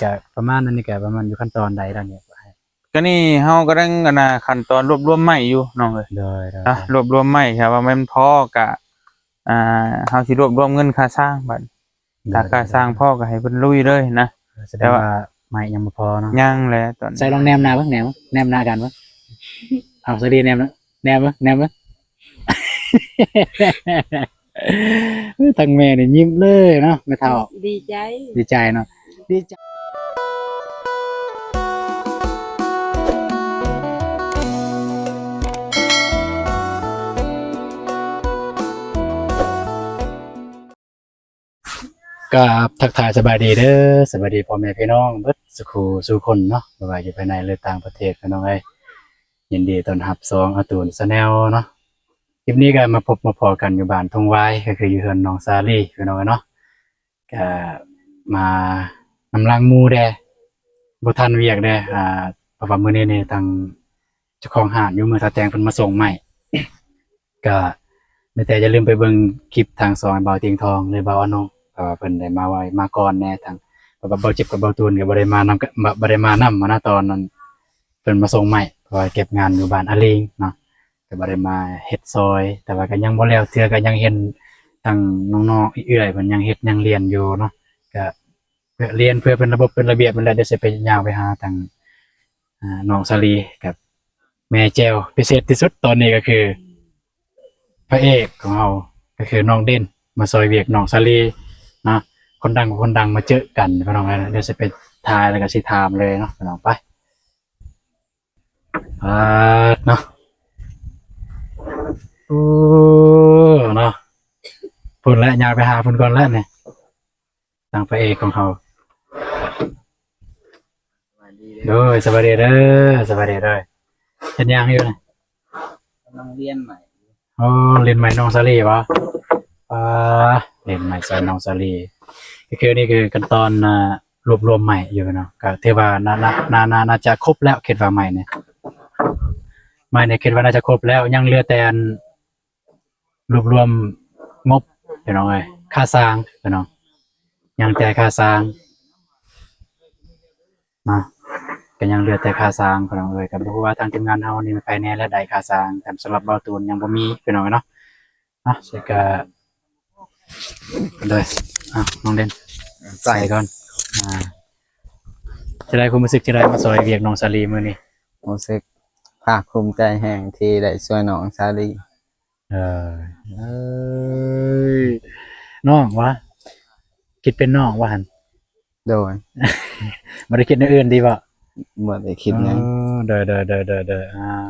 ກະປະມານນັ້ນນີ້ ກະປະມານຢູ່ຂັ້ນຕອນໃດແລ້ວນີ້? ກະນີ້ເຮົາກຳລັງ ອັນນ່າ ຂັ້ນຕອນລວບລວມໄມ້ຢູ່ນ້ອງເອີຍ. ໂດຍໆ ນະ ລວບລວມໄມ້ ຖ້າວ່າແມ່ນພໍກະ ອ່າ ເຮົາຊິລວບລວມເງິນຄ່າສ້າງບັດ ຖ້າຄ່າສ້າງພໍກໍໃຫ້ເພິ່ນລຸຍເລີຍນະ. ສະແດງວ່າໄມ້ຍັງບໍ່ພໍເນາະ. ຍັງແຫຼະຕອນ ໃສ່ລອງແນມໜ້າເບິ່ງ ແນມ ແນມໜ້າກັນເບິ່ງ. ເອົາ ສາລີແນມ ແນມເບິ່ງ ແນມເບິ່ງ. ເອີ ທາງແມ່ນີ້ຍິ້ມເລີຍເນາະ ແມ່ເຖົ້າ. ດີໃຈ ດີໃຈເນາະ ດີໃຈ. ກາບທັກທາຍສະບາຍດີເດີ ສະບາຍດີພໍ່ແມ່ພີ່ນ້ອງເບິດສູ່ຄູ່ສູ່ຄົນເນາະ ບໍ່ວ່າຢູ່ພາຍໃນ ຫຼື ຕ່າງປະເທດ ພີ່ນ້ອງເອີຍ. ຍິນດີຕ້ອນຮັບຊ່ອງອາຕູນ Channel ເນາະ. ຄລິບນີ້ກໍມາພົບມາພໍ້ກັນຢູ່ບ້ານທົ່ງວາຍ ກໍຄືຢູ່ເຮືອນນ້ອງສາລີ ພີ່ນ້ອງເອີຍເນາະ. ກະມານຳຫຼັງໝູ່ແດ່ ບໍ່ທັນວຽກແດ່ ອ່າ ເພາະວ່າມື້ນີ້ນີ້ທາງເຈົ້າຂອງຮ້ານຢູ່ເມືອງທ່າແຕງເພິ່ນມາສົ່ງໄມ້. ກະມີແຕ່ຢ່າລືມໄປເບິ່ງຄລິບທາງຊ່ອງບ່າວຕຽງທອງ ຫຼື ບ່າວອານົງ ເພາະວ່າເພິ່ນໄດ້ມາໄວມາກ່ອນແດ່. ທາງ ເພາະວ່າບ່າວຈິບກັບບ່າວຕູນກໍບໍ່ໄດ້ມານຳ ບໍ່ໄດ້ມານຳຫັ້ນນະ ຕອນນັ້ນເພິ່ນມາສົ່ງໄມ້ ເພາະວ່າເກັບງານຢູ່ບ້ານອາລິງເນາະ. ກໍບໍ່ໄດ້ມາເຮັດຊ່ອຍ ແຕ່ວ່າກໍຍັງບໍ່ແລ້ວເທື່ອ ກໍຍັງເຫັນທາງນ້ອງໆ ເອື້ອຍເພິ່ນຍັງເຮັດຍັງລຽນຢູ່ເນາະ. ກໍເພື່ອລຽນເພື່ອເປັນລະບົບເປັນລະບຽບຫັ້ນແຫຼະ. ດຽວຊິໄປ ຍ່າງໄປຫາທາງ ອ່າ ນ້ອງສາລີກັບແມ່ແຈ່ວ. ພິເສດທີ່ສຸດຕອນນີ້ກໍຄືພະເອກຂອງເຮົາ ກໍຄືນ້ອງເດັ່ນ ມາຊ່ອຍວຽກນ້ອງສາລີເນາະ. ຄົນດັງ ຄົນດັງມາເຈີກັນ ພີ່ນ້ອງເອີຍ. ດຽວຊິໄປຖ່າຍ ແລ້ວກໍຊິຖາມເລີຍເນາະ ພີ່ນ້ອງ. ໄປ ປາດເນາະ ໂອ້ ເນາະ ພຸ້ນແຫຼະ ຍ່າງໄປຫາພຸ້ນກ່ອນແຫຼະນີ້ ທາງພະເອກຂອງເຮົາ. ໂດຍ ສະບາຍດີເດີ ສະບາຍດີເດີ. ເຮັດຫຍັງຢູ່ນີ້? ກຳລັງລຽນໄມ້. ໂອ້ ລຽນໄມ້ນ້ອງສາລີບໍ? ອ່າ ລຽນໄມ້ຊ່ອຍນ້ອງສາລີ. ກໍຄືນີ້ຄືຂັ້ນຕອນ ອ່າ ລວບລວມໄມ້ຢູ່ເນາະ ກໍຖືວ່າໜ້າ ໜ້າ ໜ້າ ໜ້າ ໜ້າຈະຄົບແລ້ວ ຄິດວ່າໄມ້ນີ້ ໄມ້ນີ້ຄິດວ່າໜ້າຈະຄົບແລ້ວ ຍັງເຫຼືອແຕ່ອັນ ລວບລວມງົບ ພີ່ນ້ອງເອີຍ ຄ່າສ້າງ ພີ່ນ້ອງ ຍັງແຕ່ຄ່າສ້າງເນາະ ກໍຍັງເຫຼືອແຕ່ຄ່າສ້າງ ພີ່ນ້ອງເອີຍ. ກໍບໍ່ຮູ້ວ່າທາງທີມງານເຮົານີ້ມີໃຜແດ່ ແລະ ໄດ້ຄ່າສ້າງ ແຕ່ສຳລັບບ່າວຕູນຍັງບໍ່ມີ ພີ່ນ້ອງເອີຍເນາະ. ອ່ະ ໃສ່ກະ ເດີ ອ່ະ ນ້ອງເດັ່ນ ໃສ່ ໃສ່ກ່ອນ. ອ່າ ຈະໄດ້ຄວາມຮູ້ສຶກຈະໄດ້ມາຊ່ອຍວຽກນ້ອງສາລີມື້ນີ້? ຮູ້ສຶກພາກພູມໃຈແຮງທີ່ໄດ້ຊ່ວຍນ້ອງສາລີ. ເອີ ເອີຍ ນ້ອງຫວາ? ຄິດເປັນນ້ອງຫວາຫັ້ນ? ໂດຍ ບໍ່ໄດ້ຄິດແນວອື່ນຕິບໍ? ບໍ່ໄດ້ຄິດຫຍັງ. ອໍ ໂດຍໆໆໆ ອ່າ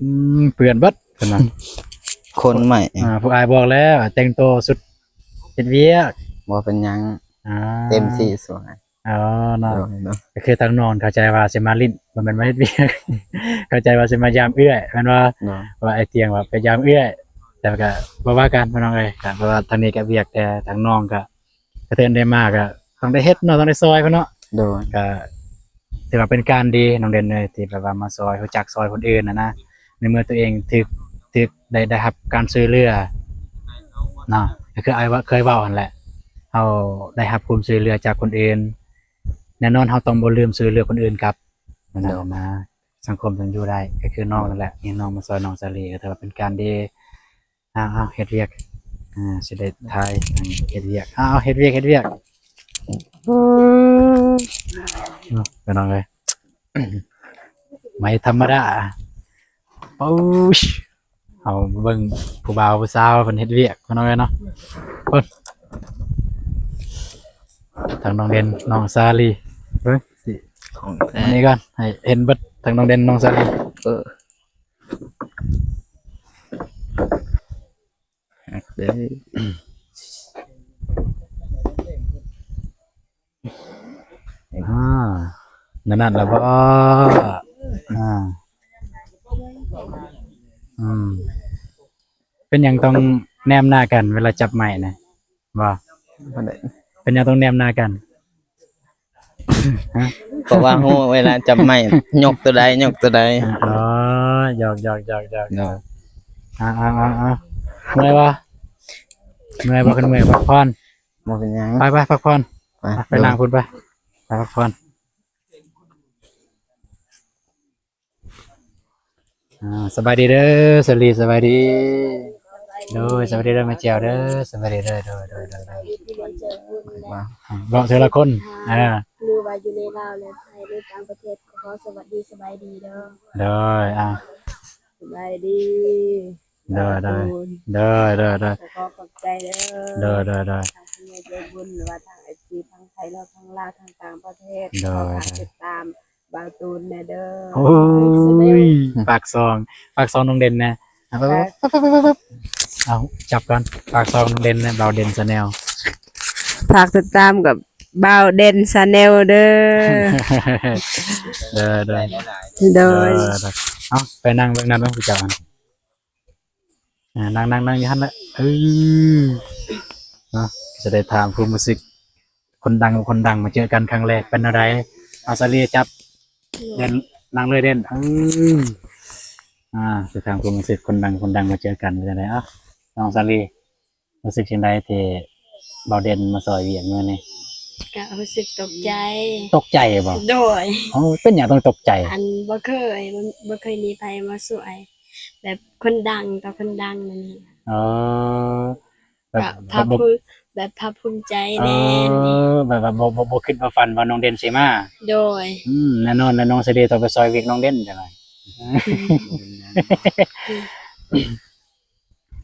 ອືມ ເປື້ອນເບິດ ເພິ່ນວ່າ ຄົນໃໝ່ ອ່າ ພວກອ້າຍບອກແລ້ວ ແຕ່ງໂຕຊຸດເຮັດວຽກ. ບໍ່ເປັນຫຍັງ ອ່າ ເຕັມທີ່ສວຍ. ອໍ ເນາະ ໂດຍ ໂດຍ ກໍຄືທາງນ້ອງເຂົ້າໃຈວ່າຊິມາຫຼິ້ນ ບໍ່ແມ່ນມາເຮັດວຽກ ເຂົ້າໃຈວ່າຊິມາຢາມເອື້ອຍແມ່ນບໍ່? ໂດຍ ວ່າອ້າຍຕຽງວ່າໄປຢາມເອື້ອຍ ແຕ່ກໍບໍ່ວ່າກັນ ພີ່ນ້ອງເອີຍ. ກໍເພາະວ່າທາງນີ້ກໍວຽກ ແຕ່ທາງນ້ອງກໍ ກະເທີນໄດ້ມາກະຕ້ອງໄດ້ເຮັດເນາະ ຕ້ອງໄດ້ຊ່ອຍເພິ່ນເນາະ. ໂດຍ ກະຖືວ່າເປັນການດີນ້ອງເດັ່ນເອີຍ ທີ່ແບບວ່າມາຊ່ອຍ ຮູ້ຈັກຊ່ອຍຄົນອື່ນຫັ້ນນະ ໃນເມື່ອຕົວເອງຖືກ ຖືກໄດ້ ໄດ້ຮັບການຊ່ວຍເຫຼືອເນາະ. ກໍຄືອ້າຍວ່າ ເຄີຍເວົ້າຫັ້ນແຫຼະ ເຮົາໄດ້ຮັບຄວາມຊ່ວຍເຫຼືອຈາກຄົນອື່ນ ແນ່ນອນເຮົາຕ້ອງບໍ່ລືມຊ່ວຍເຫຼືອຄົນອື່ນກັບ ແນວນັ້ນນະ ສັງຄົມຈຶ່ງຢູ່ໄດ້. ກໍຄືນ້ອງນັ້ນແຫຼະ ທີ່ນ້ອງມາຊ່ອຍນ້ອງສາລີ ກໍຖືວ່າເປັນການດີ. ເອົາ ເຮັດວຽກ ອ່າ ຊິໄດ້ຖ່າຍ ເຮັດວຽກ ເອົາ ເຮັດວຽກ ເຮັດວຽກ ເນາະ ພີ່ນ້ອງເອີຍ ໄມ້ທຳມະດາ. ໂອ້ຍ ເຮົາເບິ່ງຜູ້ບ່າວຜູ້ສາວເພິ່ນເຮັດວຽກ ພີ່ນ້ອງເອີຍເນາະ. ເບິ່ງ ທາງນ້ອງເດັ່ນ ນ້ອງສາລີ ເບິ່ງ ຂອງແທ້ ນີ້ກ່ອນ ໃຫ້ເຫັນເບິດ ທາງນ້ອງເດັ່ນ ນ້ອງສາລີ ເອີ. ຮັກເດີ ອ່າ ນັ້ນລະບໍ່? ອ່າ ອືມ ເປັນຫຍັງຕ້ອງແນມໜ້າກັນເວລາຈັບໄມ້ນະ? ບໍ່ ບໍ່ໄດ້. ເປັນຫຍັງຕ້ອງແນມໜ້າກັນ? ຮະ? ເພາະວ່າຮູ້ເວລາຈັບໄມ້ ຍົກຕົວໃດ ຍົກຕົວໃດ. ອໍ ຢອກໆໆໆ ເນາະ. ເອົາໆໆໆ ເມື່ອຍບໍ່? ເມື່ອຍບໍ່? ຄັນເມື່ອຍພັກຜ່ອນ. ບໍ່ເປັນຫຍັງ ໄປໆ ພັກຜ່ອນ ໄປ ໄປ ໄປ ໂດຍ ນັ່ງພຸ້ນໄປ. ໄປພັກຜ່ອນ. ອ່າ ສະບາຍດີເດີສາລີ ສະບາຍດີ. ໂດຍ ສະບາຍດີເດີແມ່ແຈ່ວເດີ ສະບາຍດີເດີ. ໂດຍ ໂດຍ ໂດຍ ໂດຍ ເວົ້າເທື່ອລະຄົນ. ອ່າ ຫຼືວ່າຢູ່ໃນລາວ ແລະ ໄທ ຫຼືຕ່າງປະເທດ ກໍຂໍສະຫວັດດີ ສະບາຍດີເດີ. ໂດຍ ອ່າ ສະບາຍດີ. ໂດຍ ໂດຍ ໂດຍ ໂດຍ ໂດຍ ຂໍຂອບໃຈເດີ. ໂດຍ ໂດຍ ໂດຍ ທາງຜູ້ໃຫຍ່ໃຈບຸນ ຫຼືວ່າທາງເອັຟຊີ ທັງໄທ ແລະ ທາງລາວ ທາງຕ່າງປະເທດ. ໂດຍ ຂໍຝາກຕິດຕາມບ່າວຕູນແດ່ເດີ. ໂອ້ຍ ຝາກຊ່ອງ ຝາກຊ່ອງນ້ອງເດັ່ນແດ່. ເອົາ ຈັບກ່ອນ ຝາກຊ່ອງນ້ອງເດັ່ນແດ່ ບ່າວເດັ່ນ Channel. ຝາກຕິດຕາມກັບບ່າວເດັ່ນ Channel ເດີ. ໂດຍ ໂດຍ ໂດຍ ໂດຍ. ເອົາ ໄປນັ່ງເບິ່ງນັ້ນເບິ່ງຜູ້ເຈົ້າ. ອ່າ ນັ່ງ ນັ່ງ ນັ່ງຢູ່ຫັ້ນແຫຼະ. ເອີ ເນາະ ຈະໄດ້ຖາມຄວາມຮູ້ສຶກ ຄົນດັງ ຄົນດັງມາເຈີກັນຄັ້ງແລກເປັນແນວໃດ? ເອົາ ສາລີຈັບເດັ່ນ ນັ່ງເລີຍເດັ່ນ. ເອີ ອ່າ ຈະຖາມຄວາມຮູ້ສຶກຄົນດັງ ຄົນດັງມາເຈີກັນເປັນຈັ່ງໃດ? ເອົາ ນ້ອງສາລີ ຮູ້ສຶກຈັ່ງໃດທີ່ບ່າວເດັ່ນມາຊ່ອຍວຽກມື້ນີ້? ກະຮູ້ສຶກຕົກໃຈ. ຕົກໃຈບໍ່? ໂດຍ. ເອົ້າ ເປັນຫຍັງຕ້ອງຕົກໃຈ? ອັນ ບໍ່ເຄີຍ ບໍ່ ບໍ່ເຄີຍມີໃຜມາຊ່ວຍ ແບບຄົນດັງຕໍ່ຄົນດັງນັ້ນ. ອໍ ແບບ ກະພາກ ແບບ ພູ ແບບພາກພູມໃຈແດ່. ອໍ ແບບວ່າບໍ່ ບໍ່ ບໍ່ຄິດບໍ່ຝັນວ່ານ້ອງເດັ່ນຊິມາ. ໂດຍ. ອືມ ແນ່ນອນແຫຼະ ນ້ອງສາລີຕ້ອງໄປຊ່ອຍວຽກນ້ອງເດັ່ນຈັ່ງໃດ. ອືມ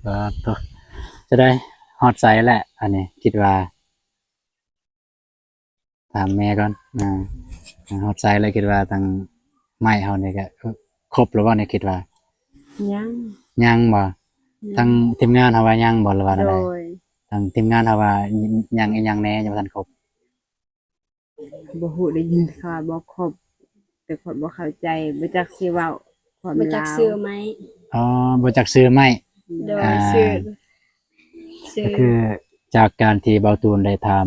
ເອີ ໂທ້ ຈະໄດ້ຮອດໃສແຫຼະ ອັນນີ້ຄິດວ່າ ຖາມແມ່ກ່ອນ. ອ່າ ຮອດໃສແລ້ວ ຄິດວ່າທາງໄມ້ເຮົານີ້ກະຄົບແລ້ວບໍ່ນີ້ ຄິດວ່າ? ຍັງ. ຍັງບໍ່? ຍັງ. ທາງທີມງານເຮົາວ່າຍັງບໍ່ ຫຼືວ່າແນວໃດ? ໂດຍ. ທາງທີມງານເຮົາວ່າຍັງອີ່ຫຍັງແດ່ ຍັງບໍ່ທັນຄົບ? ບໍ່ຮູ້ ໄດ້ຍິນແຕ່ເຂົາວ່າບໍ່ຄົບ ແຕ່ຂ້ອຍບໍ່ເຂົ້າໃຈ ບໍ່ຈັກຊິເວົ້າຄວາມລາວ ບໍ່ຈັກຊື່ໄມ້. ອໍ ບໍ່ຈັກຊື່ໄມ້. ໂດຍ. ອ່າ ຊື່ ຊື່ ກໍຄືຈາກການທີ່ບ່າວຕູນໄດ້ຖາມ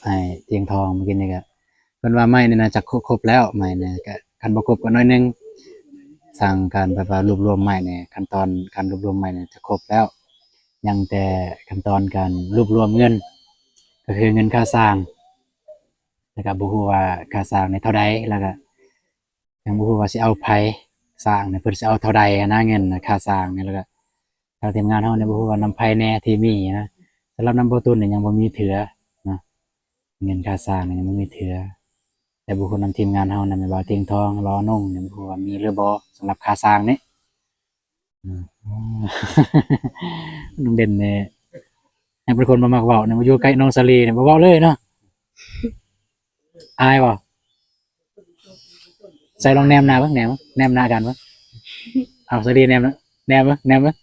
ອ້າຍຕຽງທອງເມື່ອກີ້ນີ້ ກໍເພິ່ນວ່າໄມ້ນີ້ໜ້າຈະຄົບແລ້ວ ໄມ້ນີ້ກໍຄັນບໍ່ຄົບກໍໜ້ອຍໜຶ່ງ ທາງການແບບວ່າລວບລວມໄມ້ນີ້ ຂັ້ນຕອນການລວບລວມໄມ້ນີ້ຈະຄົບແລ້ວ ຍັງແຕ່ຂັ້ນຕອນການລວບລວມເງິນ ກໍຄືເງິນຄ່າສ້າງ ແລ້ວກໍບໍ່ຮູ້ວ່າຄ່າສ້າງນີ້ເທົ່າໃດ ແລ້ວກໍຍັງບໍ່ຮູ້ວ່າຊິເອົາໃຜສ້າງນີ້ ເພິ່ນຊິເອົາເທົ່າໃດຫັ້ນນະ ເງິນຄ່າສ້າງນີ້. ແລ້ວກໍທາງທີມງານເຮົານີ້ບໍ່ຮູ້ວ່ານຳໃຜແດ່ທີ່ມີນະ ສຳລັບນຳບ່າວຕູນນີ້ຍັງບໍ່ມີເທື່ອເນາະ ເງິນຄ່າສ້າງນີ້ຍັງບໍ່ມີເທື່ອ ແຕ່ບໍ່ຮູ້ນຳທີມງານເຮົານະ ແມ່ນບ່າວຕຽງທອງ ບ່າວນົງນີ້ ບໍ່ຮູ້ວ່າມີຫຼືບໍ່ ສຳລັບຄ່າສ້າງນີ້. ອືມ ນ້ອງເດັ່ນນີ້ຍັງເປັນຄົນບໍ່ມັກເວົ້ານະ ມາຢູ່ໃກ້ນ້ອງສາລີນີ້ບໍ່ເວົ້າເລີຍເນາະ ອາຍບໍ່? ໃສ່ລອງແນມໜ້າເບິ່ງ ແນມ ແນມໜ້າກັນເບິ່ງ ເອົາ ສາລີແນມ ແນມເບິ່ງ ແນມເບິ່ງ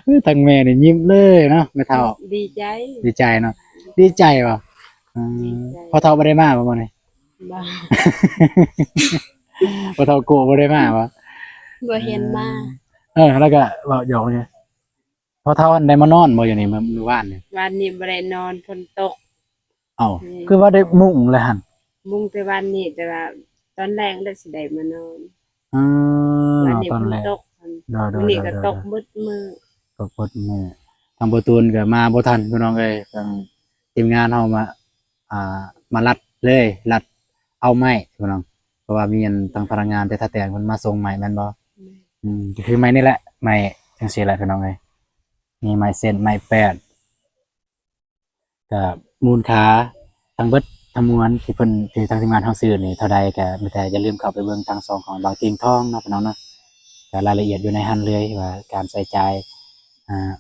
ເອີ ທາງແມ່ນີ້ຍິ້ມເລີຍເນາະ ແມ່ເຖົ້າ ດີໃຈ ດີໃຈເນາະ ດີໃຈບໍ່? ອືມ ດີໃຈ. ພໍ່ເຖົ້າບໍ່ໄດ້ມາບໍ່ມື້ນີ້? ບໍ່ ພໍ່ເຖົ້າໂກະບໍ່ໄດ້ມາບໍ່? ບໍ່ເຫັນມາ. ເອີ ແລ້ວກໍເວົ້າຫຍອກນີ້ ພໍ່ເຖົ້າໄດ້ມານອນບໍ່ຢູ່ນີ້ມື້ ມື້ວານນີ້? ວານນີ້ບໍ່ໄດ້ນອນ ຝົນຕົກ. ເອົ້າ ອືມ ຄືວ່າໄດ້ມຸງແລ້ວຫັ້ນ? ມຸງແຕ່ວານນີ້ ແຕ່ວ່າຕອນແລງແລ້ວຊິໄດ້ມານອນ. ເອີ ຕອນແລງ ຕອນແລງ ຝົນຕົກ ໂດຍ ໂດຍ ມື້ນີ້ກໍຕົກເບິດມື້ ຕົກເບິດມື້. ທາງປະຕູນກໍມາບໍ່ທັນ ພີ່ນ້ອງເອີຍ ທາງທີມງານເຮົາມາ ອ່າ ມາລັດເລີຍ ລັດເອົາໄມ້ ພີ່ນ້ອງ ເພາະວ່າມີອັນທາງພະນັກງານແຕ່ທ່າແຕງເພິ່ນມາສົ່ງໄມ້ແມ່ນບໍ່? ແມ່ນ. ອືມ ກໍຄືໄມ້ນີ້ແຫຼະ ໄມ້ຈັ່ງຊີ້ແຫຼະ ພີ່ນ້ອງເອີຍ ມີໄມ້ເຊັ່ນ ໄມ້ແປ້ນ ກໍມູນຄ່າທັງເບິດທັງມວນທີ່ເພິ່ນ ທີ່ທາງທີມງານເຮົາຊື້ນີ້ເທົ່າໃດ ກໍມີແຕ່ຢ່າລືມເຂົ້າໄປເບິ່ງທາງຊ່ອງຂອງບ່າວຕຽງທອງເນາະ ພີ່ນ້ອງເນາະ ກໍລາຍລະອຽດຢູ່ໃນຫັ້ນເລີຍ ວ່າການໃຊ້ຈ່າຍ ອ່າ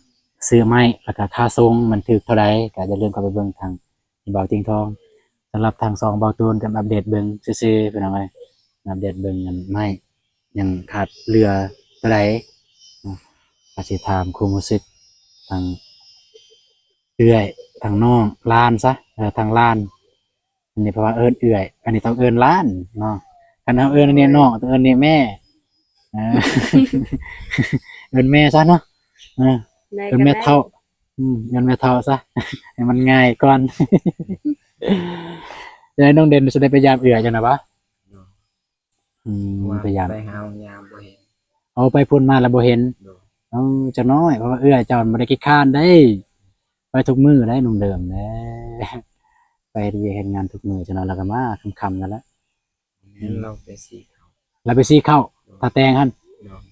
ຊື້ໄມ້ ແລ້ວກໍຄ່າສົ່ງມັນຖືກເທົ່າໃດ ກໍຢ່າລືມເຂົ້າໄປເບິ່ງທາງບ່າວຕຽງທອງ. ສຳລັບທາງຊ່ອງບ່າວຕູນກໍອັບເດດເບິ່ງຊື່ໆ ພີ່ນ້ອງເອີຍ ອັບເດດເບິ່ງອັນໄມ້ ຍັງຂາດເຫຼືອຕົວໃດເນາະ ກໍຊິຖາມຄວາມຮູ້ສຶກທາງເອື້ອຍ ທາງນ້ອງ ຫຼານຊະ ເອີ ທາງຫຼານ ອັນນີ້ເພາະວ່າເອີ້ນເອື້ອຍ ອັນນີ້ຕ້ອງເອີ້ນຫຼານເນາະ ຄັນເຮົາເອີ້ນອັນນີ້ນ້ອງ ຕ້ອງເອີ້ນນີ້ແມ່ ເອີ ເອີ້ນແມ່ຊະເນາະ ເອີ ເອີ້ນແມ່ເຖົ້າ ອືມ ເອີ້ນແມ່ເຖົ້າຊະ ໃຫ້ມັນງ່າຍກ່ອນ. ແລ້ວນ້ອງເດັ່ນຊິໄດ້ໄປຢາມເອື້ອຍຈັ່ງໃດວະ? ອືມ ໄປຢາມ ໄປຫາເອົາຍາມບໍ່ເຫັນ. ເອົາ ໄປພຸ້ນມາແລ້ວບໍ່ເຫັນ. ໂດຍ. ເອົາ ຈັກໜ້ອຍ ເພາະວ່າເອື້ອຍເຈົ້າມັນບໍ່ໄດ້ຂີ້ຄ້ານເດ້. ປທຸກມື້ໄດ໋ ນ້ອງເດີມເດ້ ໄປເຮັດວຽກເຮັດງານທຸກມື້ ຈັກໜ້ອຍລາວກໍມາຄ່ຳໆນັ້ນແຫຼະ. ແມ່ນ ລາວໄປສີເຂົ້າ ລາວໄປສີເຂົ້າ ຖ້າແຕ່ງຫັ້ນ.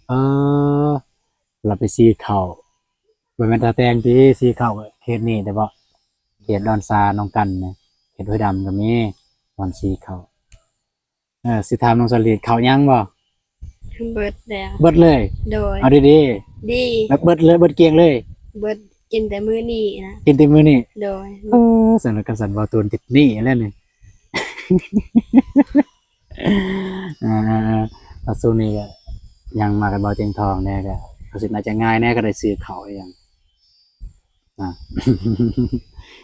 ເອີ ລາວໄປສີເຂົ້າ ບໍ່ແມ່ນຖ້າແຕ່ງຕິ ສີເຂົ້າເຂດນີ້ແຕ່ບໍ່ ເຂດດອນຊາ ໜອງກັນນະ ເຂດຫ້ວຍດຳກໍມີບ່ອນສີເຂົ້າ. ເອີ ຊິຖາມນ້ອງສາລີ ເຂົ້າຍັງບໍ່? ເບິດແລ້ວ ເບິດເລີຍ? ໂດຍ. ເອົາດີໆ ດີ ແບບເບິດເລີຍ ເບິດກ້ຽງເລີຍ? ເບິດ ກິນແຕ່ມື້ນີ້ນະ ກິນແຕ່ມື້ນີ້. ໂດຍ. ເອີ ຊັ້ນ ຄັນຊັ້ນເວົ້າໂຕນຕິດໜີ້ແລ້ວນີ້. ເອີ ເອີ ເອີ ແລ້ວຊ່ວງນີ້ກໍຍັງມາກັບເບົາຕຽງທອງແດ່ ກໍຮູ້ສຶກໜ້າຈະງ່າຍແດ່ ກໍໄດ້ຊື້ເຂົ້າອີ່ຫຍັງ. ອ່າ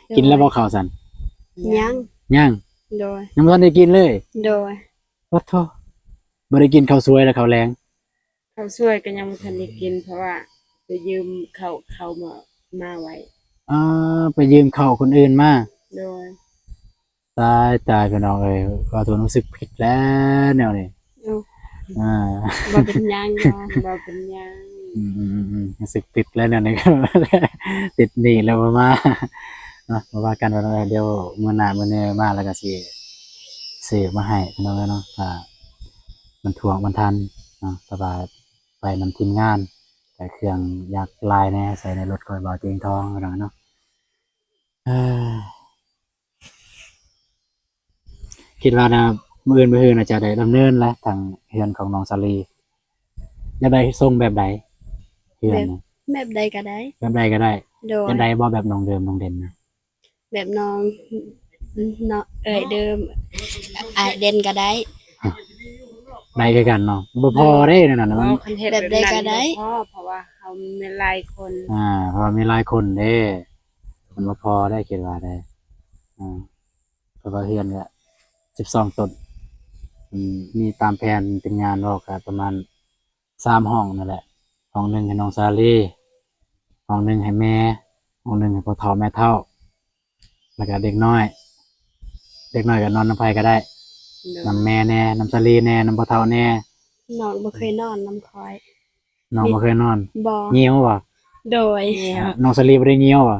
ໂດຍ. ກິນແລ້ວບໍ່ເຂົ້າຊັ້ນ? ຍັງ ຍັງ. ໂດຍ. ຍັງບໍ່ທັນໄດ້ກິນເລີຍ? ໂດຍ. ປະໂທ ບໍ່ໄດ້ກິນເຂົ້າສວຍແລ້ວ ເຂົ້າແລງ? ເຂົ້າສວຍກໍຍັງບໍ່ທັນໄດ້ກິນ ເພາະວ່າໄປຢືມເຂົ້າ ເຂົ້າມາ ມາໄວ້. ອ່າ ໄປຢືມເຂົ້າຄົນອື່ນມາ? ໂດຍ. ຕາຍ ຕາຍ ພີ່ນ້ອງເອີຍ ເວົ້າໂຕນຮູ້ສຶກຜິດແລ້ວແນວນີ້. ເອົ້າ ອ່າ ບໍ່ເປັນຫຍັງເນາະ ບໍ່ເປັນຫຍັງ. ອືມ ອືມ ອືມ ອືມ ຮູ້ສຶກຜິດແລ້ວແນວນີ້ ຕິດໜີ້ແລ້ວ ບໍ່ມາເນາະ ບໍ່ວ່າກັນ ພີ່ນ້ອງເອີຍ. ດຽວມື້ໜ້າມື້ໃນມາແລ້ວກໍຊິຊື້ມາໃຫ້ ພີ່ນ້ອງເອີຍເນາະ ຖ້າມັນຖ້ວງມັນທັນເນາະ ເພາະວ່າໄປນຳທີມງານ ແຕ່ເຄື່ອງຢາກຫຼາຍແດ່ ໃສ່ໃນລົດຂອງເບົາຕຽງທອງ ພີ່ນ້ອງເນາະ. ຄິດວ່ານະ ມື້ອື່ນ ມື້ຮືນອາດຈະໄດ້ດຳເນີນແຫຼະ ທາງເຮືອນຂອງນ້ອງສາລີ. ຢາກໄດ້ຊົງແບບໃດ? ເຮືອນ ແບບ ນະ ແບບໃດກໍໄດ້. ແບບໃດກໍໄດ້? ໂດຍ. ຢາກໄດ້ບໍ່ແບບນ້ອງເດີມ ນ້ອງເດັ່ນນະ? ແບບນ້ອງ ເນາະ ເອີຍເດີມ ອ້າຍເດັ່ນກໍໄດ້. ໄດ້ຄືກັນເນາະ ບໍ່ພໍເດ້ແນວນັ້ນນະ ມັນ ແບບໃດກໍໄດ້ ບໍ່ພໍ ເພາະວ່າເຮົາມີຫຼາຍຄົນ. ອ່າ ເພາະວ່າມີຫຼາຍຄົນເດ້ ມັນບໍ່ພໍໄດ້ ຄິດວ່າໄດ້. ອ່າ ເພາະວ່າເຮືອນກະສິບສອງຕົນ ອືມ ມີຕາມແຜນທີມງານເວົ້າກະປະມານສາມຫ້ອງນັ້ນແຫຼະ ຫ້ອງໜຶ່ງໃຫ້ນ້ອງສາລີ ຫ້ອງໜຶ່ງໃຫ້ແມ່ ຫ້ອງໜຶ່ງໃຫ້ພໍ່ເຖົ້າແມ່ເຖົ້າ ແລ້ວກະເດັກນ້ອຍ ເດັກນ້ອຍກະນອນນຳໃຜກະໄດ້. ໂດຍ. ນຳແມ່ແດ່ ນຳສາລີແດ່ ນຳພໍ່ເຖົ້າແດ່. ນ້ອງບໍ່ເຄີຍນອນນຳຂ້ອຍ. ນ້ອງບໍ່ເຄີຍນອນ? ບໍ່. ຍິວບໍ່? ໂດຍ. ນ້ອງສາລີບໍ່ໄດ້ຍິວບໍ່?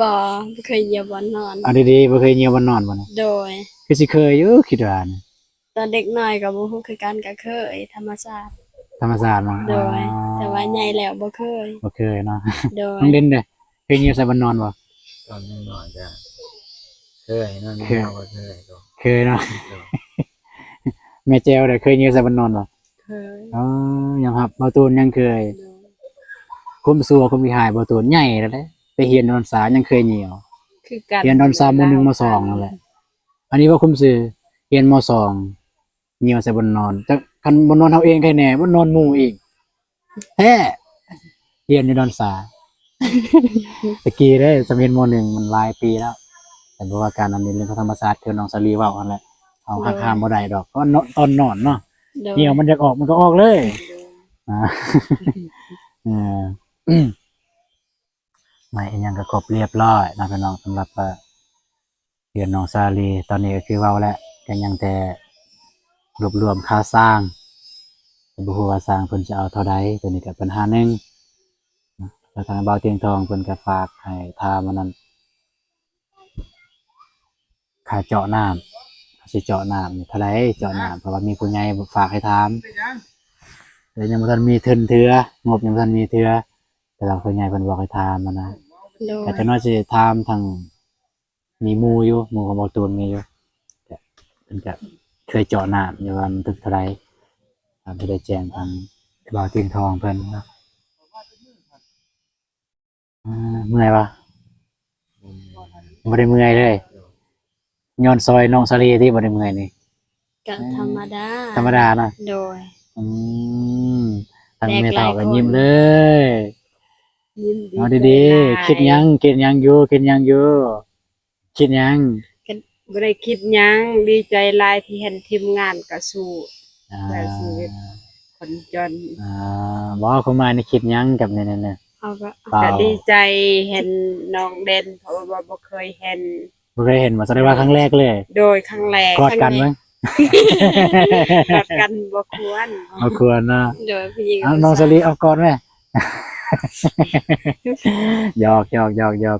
ບໍ່ ບໍ່ເຄີຍຍິວບ່ອນນອນ. ເອົາດີໆ ບໍ່ເຄີຍຍິວບ່ອນນອນບໍ່ນະ? ໂດຍ. ຄືຊິເຄີຍຢູ່ ຄິດວ່ານະ. ຕອນເດັກນ້ອຍກໍບໍ່ຮູ້ຄືກັນ ກໍເຄີຍ ທຳມະຊາດ. ທຳມະຊາດເນາະ. ໂດຍ. ອໍ ແຕ່ວ່າໃຫຍ່ແລ້ວບໍ່ເຄີຍ. ບໍ່ເຄີຍເນາະ. ໂດຍ. ນ້ອງເດັ່ນເດ ເຄີຍຍິວໃສ່ບ່ອນນອນບໍ່? ຕອນນ້ອຍໆ ກໍເຄີຍເນາະ. ເຄີຍ. ເຮົາກໍເຄີຍ. ເຄີຍເນາະ. ໂດຍ. ແມ່ແຈວເດ ເຄີຍຍິວໃສ່ບ່ອນນອນບໍ່? ເຄີຍ. ອໍ ຍອມຮັບ ເບົາຕູນຍັງເຄີຍ. ໂດຍ. ຄວາມຊົ່ວຄວາມຂີ້ຮ້າຍເບົາຕູນໃຫຍ່ແລ້ວເດ້ ໄປຮຽນດອນສາຍັງເຄີຍຍິວ ຄືກັນ ຮຽນດອນສາ ມໍໜຶ່ງ ມໍສອງນັ້ນແຫຼະ. ອັນນີ້ເວົ້າຄວາມຊື່ ຮຽນ ມໍສອງ ຍິວໃສ່ບ່ອນນອນ ຈັກຄັນບ່ອນນອນເຮົາເອງໃຄແນ່ ບ່ອນນອນໝູ່ອີກ. ແທ້ ຮຽນຢູ່ດອນສາ ແຕ່ກີ້ເດ້ ສຳຮຽນ ມໍໜຶ່ງ ມັນຫຼາຍປີແລ້ວ. ແຕ່ບໍ່ວ່າກັນ ອັນນີ້ເລື່ອງຂອງທຳມະຊາດ ຄືນ້ອງສາລີເວົ້າຫັ້ນແຫຼະ ເຮົາ ໂດຍ ຫັກຫ້າມບໍ່ໄດ້ດອກ ຕອນນອນ ຕອນນອນເນາະ. ໂດຍ. ຮຽວມັນຢາກອອກ ມັນກໍອອກເລີຍ. ໂດຍ. ອ່າ ເອີ ໄມ້ອີ່ຫຍັງກໍຄົບລຽບຮ້ອຍເນາະ ພີ່ນ້ອງ ສຳລັບ ເອີ ເຮືອນນ້ອງສາລີ. ຕອນນີ້ກໍຄືເວົ້າແຫຼະ ກໍຍັງແຕ່ລວບລວມຄ່າສ້າງ ກໍບໍ່ຮູ້ວ່າຊ່າງເພິ່ນຈະເອົາເທົ່າໃດ. ຕົວນີ້ກໍປັນຫາໜຶ່ງເນາະ. ແລ້ວທາງບ່າວຕຽງທອງເພິ່ນກໍຝາກໃຫ້ຖາມອັນນັ້ນ ຄ່າເຈາະນ້ຳ ຊິເຈາະນ້ຳນີ້ເທົ່າໃດ ເຈາະນ້ຳ ເພາະວ່າມີຜູ້ໃຫຍ່ຝາກໃຫ້ຖາມ ແຕ່ຍັງບໍ່ທັນມີທຶນເທື່ອ ງົບຍັງບໍ່ທັນມີເທື່ອ ແຕ່ວ່າຜູ້ໃຫຍ່ເພິ່ນບອກໃຫ້ຖາມຫັ້ນນະ. ໂດຍ. ກໍຈັກໜ້ອຍຊິຖາມທາງ ມີໝູ່ຢູ່ ໝູ່ຂອງບ່າວຕູນມີຢູ່ ແຕ່ເພິ່ນກໍເຄີຍເຈາະນ້ຳຢູ່ວ່າມັນຖືກເທົ່າໃດ ອາດຈະໄດ້ແຈ້ງທາງບ່າວຕຽງທອງເພິ່ນເນາະ. ອ່າ ເມື່ອຍບໍ່? ອືມ ບໍ່ໄດ້ເມື່ອຍເລີຍ ຍ້ອນຊ່ອຍນ້ອງສາລີຕິ ບໍ່ໄດ້ເມື່ອຍນີ້? ກໍທຳມະດາ ທຳມະດາເນາະ. ໂດຍ. ອືມ ທາງແມ່ເຖົ້າກໍຍິ້ມເລີຍ ຍິ້ມດີ ເອົາດີໆ ໃຈຫຼາຍ. ຄິດຫຍັງ? ຄິດຫຍັງຢູ່? ຄິດຫຍັງຢູ່? ຄິດຫຍັງ? ກໍບໍ່ໄດ້ຄິດຫຍັງ ດີໃຈຫຼາຍທີ່ເຫັນທີມງານກໍສູ້ ອ່າ ໃຊ້ຊີວິດຄົນຈົນ. ອ່າ ບໍ່ ຄວາມໝາຍນີ້ຄິດຫຍັງກັບນີ້ ນີ້ ນີ້? ເຮົາກໍ ເປົ່າ ກໍດີໃຈເຫັນນ້ອງເດັ່ນ ເພາະວ່າບໍ່ເຄີຍເຫັນ. ບໍ່ເຄີຍເຫັນບໍ່? ສະແດງວ່າຄັ້ງແລກເລີຍ? ໂດຍ ຄັ້ງແລກ. ກອດກັນເບິ່ງ ກອດກັນບໍ່ຄວນ ບໍ່ຄວນເນາະ. ໂດຍ ຜູ້ຍິງ ເອົາ ນ້ອງສາລີ ເອົາກອດແມ່. ຢອກໆໆ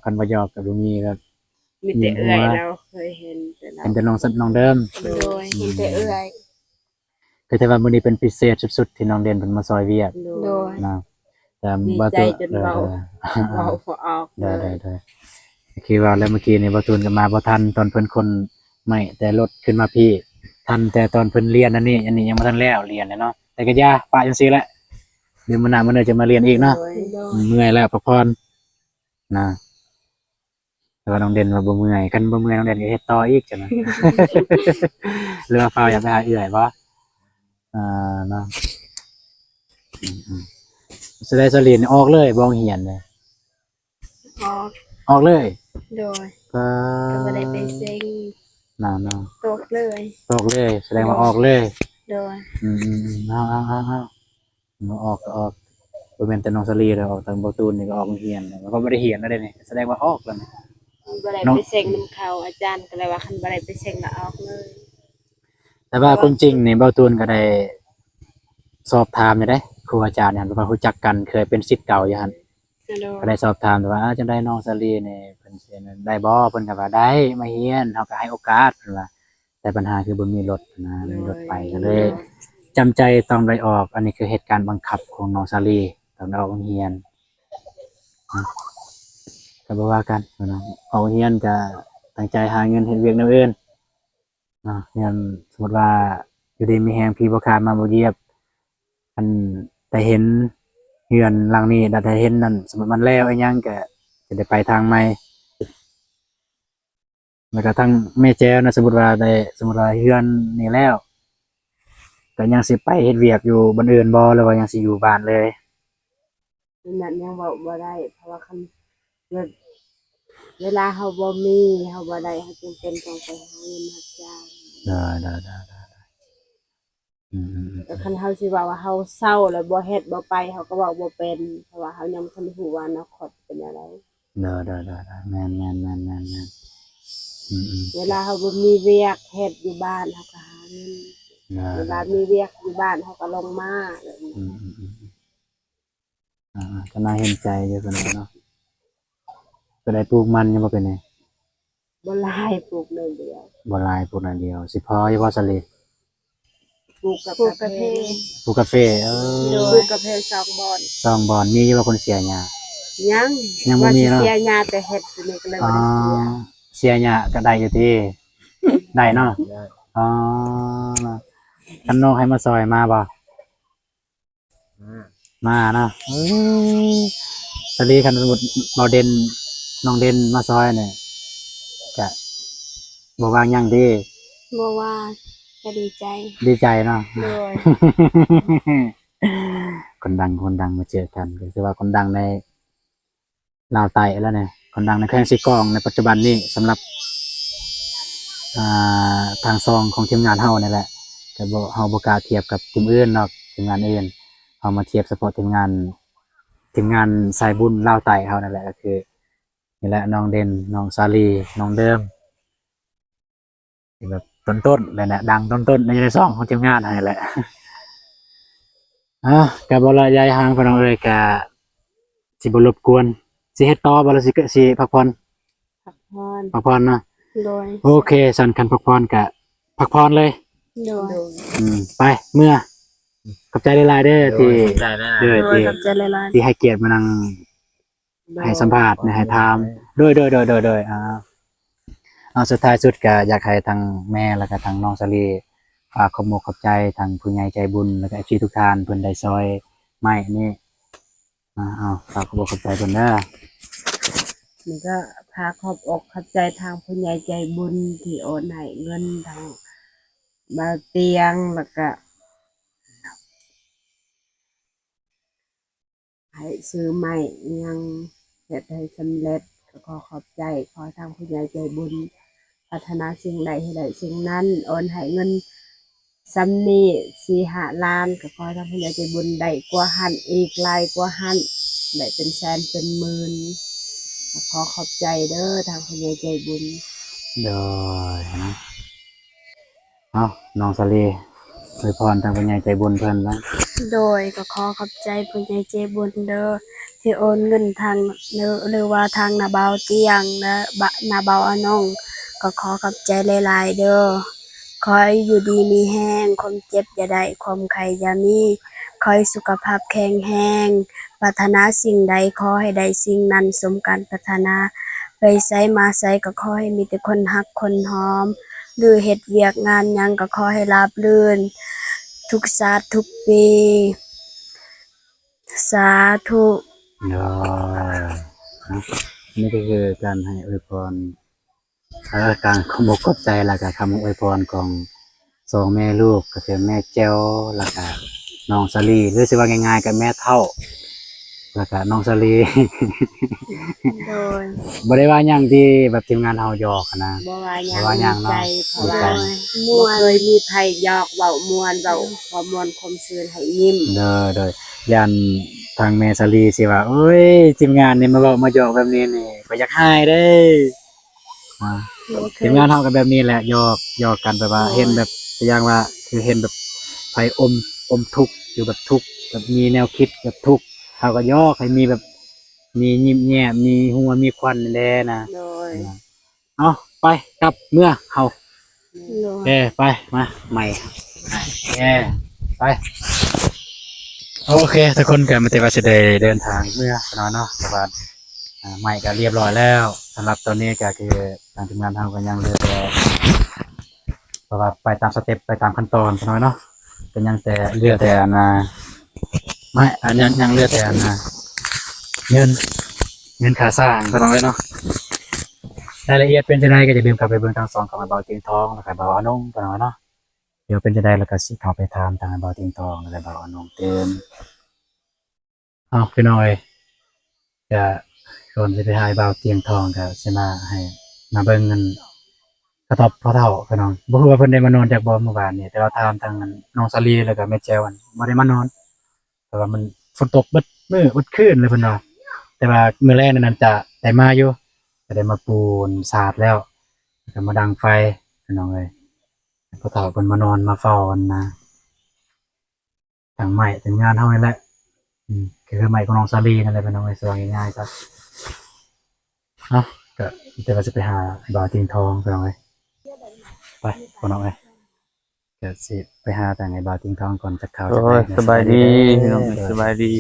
ໆ ຄັນບໍ່ຢອກກໍບໍ່ມີແບບ ມີແຕ່ເອື້ອຍລາວເຄີຍເຫັນ ເຫັນແຕ່ນ້ອງ ນ້ອງເດີມ. ໂດຍ ເຫັນແຕ່ເອື້ອຍ ກໍຖືວ່າມື້ນີ້ເປັນພິເສດສຸດໆ ທີ່ນ້ອງເດັ່ນເພິ່ນມາຊ່ອຍວຽກ. ໂດຍ ນະ ແຕ່ ດີໃຈ ບໍ່ ຈນເວົ້າ ເວົ້າບໍ່ອອກເລີຍ. ໂດຍໆໆ ຄືວ່າແລ້ວ ເມື່ອກີ້ນີ້ບ່າວຕູນກໍມາບໍ່ທັນ ຕອນເພິ່ນຂົນໄມ້ແຕ່ລົດຂຶ້ນມາພີ້ ທັນແຕ່ຕອນເພິ່ນລຽນອັນນີ້ ອັນນີ້ຍັງບໍ່ທັນແລ້ວ ລຽນແຫຼະເນາະ. ແຕ່ກໍຢ່າ ປະຈັ່ງຊີ້ແຫຼະ ດຽວມື້ໜ້າມື້ໃດຈະມາລຽນອີກເນາະ. ໂດຍ ເມື່ອຍແລ້ວ ພັກຜ່ອນນະ. ແຕ່ວ່ານ້ອງເດັ່ນວ່າບໍ່ເມື່ອຍ ຄັນບໍ່ເມື່ອຍນ້ອງເດັ່ນກໍເຮັດຕໍ່ອີກຊັ້ນນະ. ຫຼືວ່າຟ້າວຢາກໄປຫາເອື້ອຍບໍ່? ອ່າ ເນາະ ອືມໆ ສະແດງສະເລນອອກເລີຍບໍ່ ໂຮງຮຽນເລີຍ? ອອກ ອອກເລີຍ. ໂດຍ ກໍ ກໍບໍ່ໄດ້ໄປເສັງ ນັ້ນເນາະ ຕົກເລີຍ ຕົກເລີຍ ສະແດງວ່າອອກເລີຍ. ໂດຍ ອືມໆໆ ເອົາໆໆ ເອົາ ອອກກໍອອກ ບໍ່ແມ່ນແຕ່ນ້ອງສາລີແລ້ວ ອອກທັງບ່າວຕູນນີ້ກໍອອກໂຮງຮຽນ ແລ້ວກໍບໍ່ໄດ້ຮຽນແລ້ວເດ້ນີ້ ສະແດງວ່າອອກແລ້ວນີ້. ບໍ່ໄດ້ ເນາະ ໄປເສັງນຳເຂົາ ອາຈານກໍເລີຍວ່າ ຄັນບໍ່ໄດ້ໄປເສັງກໍອອກເລີຍ. ແຕ່ວ່າຄວາມຈິງນີ້ບ່າວຕູນກໍໄດ້ສອບຖາມຢູ່ເດ້ ຄູອາຈານຫັ້ນ ເພາະວ່າຮູ້ຈັກກັນ ເຄີຍເປັນສິດເກົ່າຢູ່ຫັ້ນ. ໂດຍ ກໍໄດ້ສອບຖາມວ່າ ເອີ ຈັ່ງໃດນ້ອງສາລີນີ້ ເພິ່ນຊິໄດ້ບໍ່? ເພິ່ນກໍວ່າ ໄດ້ ມາຮຽນ ເຮົາກໍໃຫ້ໂອກາດ ເພິ່ນວ່າ. ແຕ່ບັນຫາຄືບໍ່ມີລົດນະ ບໍ່ມີລົດໄປ ໂດຍ ກໍເລີຍຈຳໃຈຕ້ອງໄດ້ອອກ. ອັນນີ້ຄືເຫດການບັງຄັບຂອງນ້ອງສາລີ ຕ້ອງໄດ້ອອກໂຮງຮຽນ ນະ ກໍບໍ່ວ່າກັນເນາະ. ອອກໂຮງຮຽນກໍຕັ້ງໃຈຫາເງິນເຮັດວຽກແນວອື່ນເນາະ. ແມ່ນ ສົມມຸດວ່າຢູ່ດີມີແຮງ ຜີບໍ່ຂາດ ມາບໍ່ຢຽບ ອັນ ໄດ້ເຫັນເຮືອນຫຼັງນີ້ ໄດ້ເຫັນນັ້ນ ສົມມຸດມັນແລ້ວອີ່ຫຍັງ ກໍຈະໄດ້ໄປທາງໃໝ່. ແລ້ວກໍທັງແມ່ແຈວນະ ສົມມຸດວ່າໄດ້ ສົມມຸດວ່າເຮືອນນີ້ແລ້ວ ກໍຍັງຊິໄປເຮັດວຽກຢູ່ບ່ອນອື່ນບໍ່ ຫຼືວ່າຍັງຊິຢູ່ບ້ານເລີຍ? ອັນນັ້ນຍັງເວົ້າບໍ່ໄດ້ ເພາະວ່າຄັນ ເວລາເຮົາບໍ່ມີ ເຮົາບໍ່ໄດ້ ເຮົາຈຳເປັນຕ້ອງໄປຫາເງິນຮັບຈ້າງ. ໄດ້ໆໆໆ ອືມໆໆ ແຕ່ຄັນເຮົາຊິເວົ້າວ່າເຮົາເຊົາແລ້ວບໍ່ເຮັດບໍ່ໄປ ເຮົາກໍເວົ້າບໍ່ເປັນ ເພາະວ່າເຮົາຍັງບໍ່ທັນຮູ້ວ່າອະນາຄົດເປັນແນວໃດ. ໂດຍໆໆໆ ແມ່ນໆໆໆໆ ອືມໆ ເວລາເຮົາບໍ່ມີວຽກເຮັດຢູ່ບ້ານ ເຮົາກໍຫາເງິນ ໂດຍໆ ເວລາມີວຽກຢູ່ບ້ານ ເຮົາກໍລົງມາ ອືມໆໆ ອາໆ ກໍໜ້າເຫັນໃຈຢູ່ເພິ່ນເນາະ. ເພິ່ນໄດ້ປູກມັນຢູ່ບໍ່ປີນີ້? ບໍ່ຫຼາຍ ປູກໜ້ອຍດຽວ. ບໍ່ຫຼາຍ ປູກໜ້ອຍດຽວ. ຊິພໍຢູ່ບໍ່ສາລີ? ປູກກາເຟ ປູກກາເຟ ເອີ ໂດຍ ປູກກາເຟສອງບ່ອນ ສອງບ່ອນ. ມີຢູ່ບໍ່ຄົນເສຍຫຍ້າ? ຍັງ ຍັງບໍ່ມີເນາະ. ວ່າຊິເສຍຫຍ້າ ແຕ່ເຮັດຢູ່ນີ້ກໍເລີຍບໍ່ໄດ້ເສຍ. ອໍ ເສຍຫຍ້າກໍໄດ້ຢູ່ຕິ? ໄດ້ເນາະ. ໄດ້ ອໍ ຄັນນ້ອງໃຫ້ມາຊ່ອຍມາບໍ່? ມາ ມາເນາະ. ເອີ ສາລີ ຄັນສົມມຸດບ່າວເດັ່ນ ນ້ອງເດັ່ນມາຊ່ອຍນີ້ ກະບໍ່ວ່າຫຍັງຕິ? ບໍ່ວ່າ ກະດີໃຈ ດີໃຈເນາະ. ໂດຍ ຄົນດັງ ຄົນດັງມາເຈີກັນ ກໍຄືວ່າຄົນດັງໃນ ລາວໃຕ້ແລ້ວນີ້ ຄົນດັງໃນແຂວງເຊກອງໃນປັດຈຸບັນນີ້ ສຳລັບ ອ່າ ທາງຊ່ອງຂອງທີມງານເຮົານີ້ແຫຼະ. ແຕ່ບໍ່ ເຮົາບໍ່ກ້າທຽບກັບທີມອື່ນເນາະ ທີມງານອື່ນ. ເຮົາມາທຽບສະເພາະທີມງານ ທີມງານສາຍບຸນລາວໃຕ້ເຮົານັ້ນແຫຼະ. ກໍຄືນີ້ແຫຼະ ນ້ອງເດັ່ນ ນ້ອງສາລີ ນ້ອງເດີມ ແບບຕົ້ນໆ ແຫຼະນະ ດັງຕົ້ນໆ ໃນ ໃນຊ່ອງຂອງທີມງານຫັ້ນແຫຼະ. ອ່າ ກະບໍ່ລະຢາຍຫ່າງ ພີ່ນ້ອງເອີຍ ກະຊິບໍ່ລົບກວນ. ຊິເຮັດຕໍ່ບໍ່ ຫຼືຊິ ຊິພັກຜ່ອນ? ພັກຜ່ອນ ພັກຜ່ອນເນາະ. ໂດຍ ໂອເຄ ຊັ້ນຄັນພັກຜ່ອນກະພັກຜ່ອນເລີຍ. ໂດຍ ອືມ ໄປ ເມືອ. ຂອບໃຈຫຼາຍໆເດີ ໂດຍ ທີ່ ຂອບໃຈຫຼາຍໆ ເດີ ໂດຍ ທີ່ ຂອບໃຈຫຼາຍໆ ທີ່ໃຫ້ກຽດມານັ່ງ ໃຫ້ສຳພາດ ໃຫ້ຖາມ. ໂດຍ ໂດຍ ໂດຍ ໂດຍ ໂດຍ ອ່າ ເອົາ ສຸດທ້າຍສຸດກໍຢາກໃຫ້ທັງແມ່ ແລ້ວກໍທັງນ້ອງສາລີ ຝາກຂອບອົກຂອບໃຈທາງຜູ້ໃຫຍ່ໃຈບຸນ ແລ້ວກໍເອັຟຊີທຸກທ່ານ ເພິ່ນໄດ້ຊ່ອຍໄມ້ນີ້. ອ່າ ເອົາ ຝາກຂອບອົກຂອບໃຈເພິ່ນເດີ. ນີ້ກໍຝາກຂອບອົກຂອບໃຈທາງຜູ້ໃຫຍ່ໃຈບຸນ ທີ່ໂອນໃຫ້ເງິນທາງບ່າວຕຽງ ແລ້ວກໍ ໃຫ້ຊື້ໄມ້ອີ່ຫຍັງເຮັດໃຫ້ສຳເລັດ ກໍຂໍຂອບໃຈ. ຂໍໃຫ້ທາງຜູ້ໃຫຍ່ໃຈບຸນ ປາດຖະໜາສິ່ງໃດໃຫ້ໄດ້ສິ່ງນັ້ນ. ໂອນໃຫ້ເງິນສ່ຳນີ້ ສີ່ຫ້າລ້ານ ກໍຂໍໃຫ້ທາງຜູ້ໃຫຍ່ໃຈບຸນໄດ້ກວ່າຫັ້ນ ອີກຫຼາຍກວ່າຫັ້ນ ໄດ້ເປັນແສນເປັນໝື່ນ. ກໍຂໍຂອບໃຈເດີ ທາງຜູ້ໃຫຍ່ໃຈບຸນ. ໂດຍ ເນາະ. ເອົາ ນ້ອງສາລີ ອວຍພອນທາງຜູ້ໃຫຍ່ໃຈບຸນເພິ່ນນະ. ໂດຍ ກໍຂໍຂອບໃຈຜູ້ໃຫຍ່ໃຈບຸນເດີ ທີ່ໂອນເງິນທາງ ຫຼືວ່າທາງນ້າບ່າວຕຽງ ແລະ ນ້າບ່າວອານົງ ກໍຂໍຂອບໃຈຫຼາຍໆເດີ. ຂໍໃຫ້ຢູ່ດີມີແຮງ, ຄວາມເຈັບຢ່າໄດ້, ຄວາມໄຂ້ຢ່າມີ, ຂໍໃຫ້ສຸຂະພາບແຂງແຮງ, ປາດຖະໜາສິ່ງໃດຂໍໃຫ້ໄດ້ສິ່ງນັ້ນສົມການປາດຖະໜາ, ໄປໃສມາໃສກໍຂໍໃຫ້ມີແຕ່ຄົນຮັກຄົນຫອມ, ຫຼືເຮັດວຽກງານຫຍັງກໍຂໍໃຫ້ລາບລື່ນທຸກຊາດທຸກປີ ສາທຸ. ໂດຍ ເນາະ ນີ້ກໍຄືການໃຫ້ອວຍພອນ ເອີ ການຂອບອົກຂອບໃຈ ແລ້ວກໍຄຳອວຍພອນຂອງສອງແມ່ລູກ ກໍຄືແມ່ແຈ່ວ ແລ້ວກໍນ້ອງສາລີ ຫຼືຊິເວົ້າງ່າຍໆກໍແມ່ເຖົ້າ ແລ້ວກໍນ້ອງສາລີ. ໂດຍ ບໍ່ໄດ້ວ່າຫຍັງທີ່ແບບທີມງານເຮົາຫຍອກຫັ້ນນະ ບໍ່ວ່າຫຍັງ ບໍ່ວ່າຫຍັງເນາະ ດີໃຈ ເພາະວ່າ ດີໃຈ ບໍ່ເຄີຍມີໃຜຫຍອກ ເວົ້າມ່ວນ ເວົ້າຄວາມມ່ວນຄວາມຊື່ນໃຫ້ຍິ້ມ. ໂດຍ ໂດຍ ຢ້ານທາງແມ່ສາລີຊິວ່າ ໂອ້ຍ ທີມງານນີ້ມາເວົ້າມາຫຍອກແບບນີ້ນີ້ ຂ້ອຍຢາກຮ້າຍເດ້. ອ່າ ໂອເຄ ທີມງານເຮົາກໍແບບນີ້ແຫຼະ ຫຍອກ ຫຍອກກັນ ແບບວ່າ ໂດຍ ເຫັນແບບ ຕົວຢ່າງວ່າ ຄືເຫັນແບບໃຜອົມ ອົມທຸກ ຢູ່ແບບທຸກ ແບບມີແນວຄິດແບບທຸກ ເຮົາກໍຫຍອກໃຫ້ມີແບບ ມີຍິ້ມແຍ້ມ ມີຫົວມີຂວັນແດ່ນະ. ໂດຍ ອ່າ ເອົາ ໄປ ກັບເມືອເຮົາ. ໂດຍ ເອີ ໄປ ມາ ໃໝ່ ເອີ ໄປ. ໂອເຄ ທຸກຄົນກໍມີແຕ່ວ່າຊິໄດ້ເດີນທາງເມືອເນາະ ເນາະ ເພາະວ່າ ອ່າ ໄມ້ກໍລຽບຮ້ອຍແລ້ວ. ສຳລັບຕອນນີ້ກໍຄືທາງທີມງານເຮົາກໍຍັງເຫຼືອແຕ່ ເພາະວ່າໄປຕາມສະເຕັບ ໄປຕາມຂັ້ນຕອນຊະໜ້ອຍເນາະ ກໍຍັງແຕ່ເຫຼືອແຕ່ອັນນ່າ ໄມ້ ອັນຍັງ ຍັງເຫຼືອແຕ່ອັນນ່າ ເງິນ ເງິນຄ່າສ້າງຊະໜ້ອຍເນາະ. ລາຍລະອຽດເປັນຈັ່ງໃດກໍຢ່າລືມເຂົ້າໄປເບິ່ງທາງຊ່ອງຂອງອ້າຍບ່າວຕຽງທອງ ແລ້ວກໍບ່າວອານົງຊະໜ້ອຍເນາະ. ດຽວເປັນຈັ່ງໃດແລ້ວກໍຊິເຂົ້າໄປຖາມທາງອ້າຍບ່າວຕຽງທອງ ແລ້ວກໍບ່າວອານົງຕື່ມ. ເອົາ ພີ່ນ້ອງເອີຍ ກະກ່ອນຊິໄປຫາອ້າຍບ່າວຕຽງທອງ ກະຊິມາໃຫ້ ມາເບິ່ງອັນກະຕອບພໍ່ເຖົ້າພີ່ນ້ອງ. ບໍ່ຮູ້ວ່າເພິ່ນໄດ້ມານອນຈັກບໍ່ມື້ວານນີ້ ແຕ່ວ່າຖາມທາງນ້ອງສາລີ ແລ້ວກະແມ່ແຈ່ວ ອັນບໍ່ໄດ້ມານອນ ເພາະວ່າມັນຝົນຕົກເບິດມື້ເບິດຄືນເລີຍເພິ່ນວ່າ. ແຕ່ວ່າມື້ແລງນັ້ນຈະໄດ້ມາຢູ່ ກະໄດ້ມາປູນສາດແລ້ວ ແລ້ວກະມາດັງໄຟພີ່ນ້ອງເອີຍ. ພໍ່ເຖົ້າເພິ່ນມານອນມາເຝົ້າຫັ້ນນະ. ທັງໄມ້ທັງງານເຮົານີ້ແຫຼະ ອືມ ກໍຄືໄມ້ຂອງນ້ອງສາລີນັ້ນແຫຼະ ພີ່ນ້ອງເອີຍ ຊິວ່າງ່າຍໆຊະ. ເອົາ ກໍແຕ່ວ່າຊິໄປຫາບ່າວຕຽງທອງ ພີ່ນ້ອງເອີຍ ໄປ ພີ່ນ້ອງເອີຍ ກໍຊິໄປຫາທາງອ້າຍບ່າວຕຽງທອງກ່ອນ ຈັກຂ່າວຈັກໃດ. ໂອ້ຍ ສະບາຍດີ ພີ່ນ້ອງເອີຍ ສະບາຍດີ.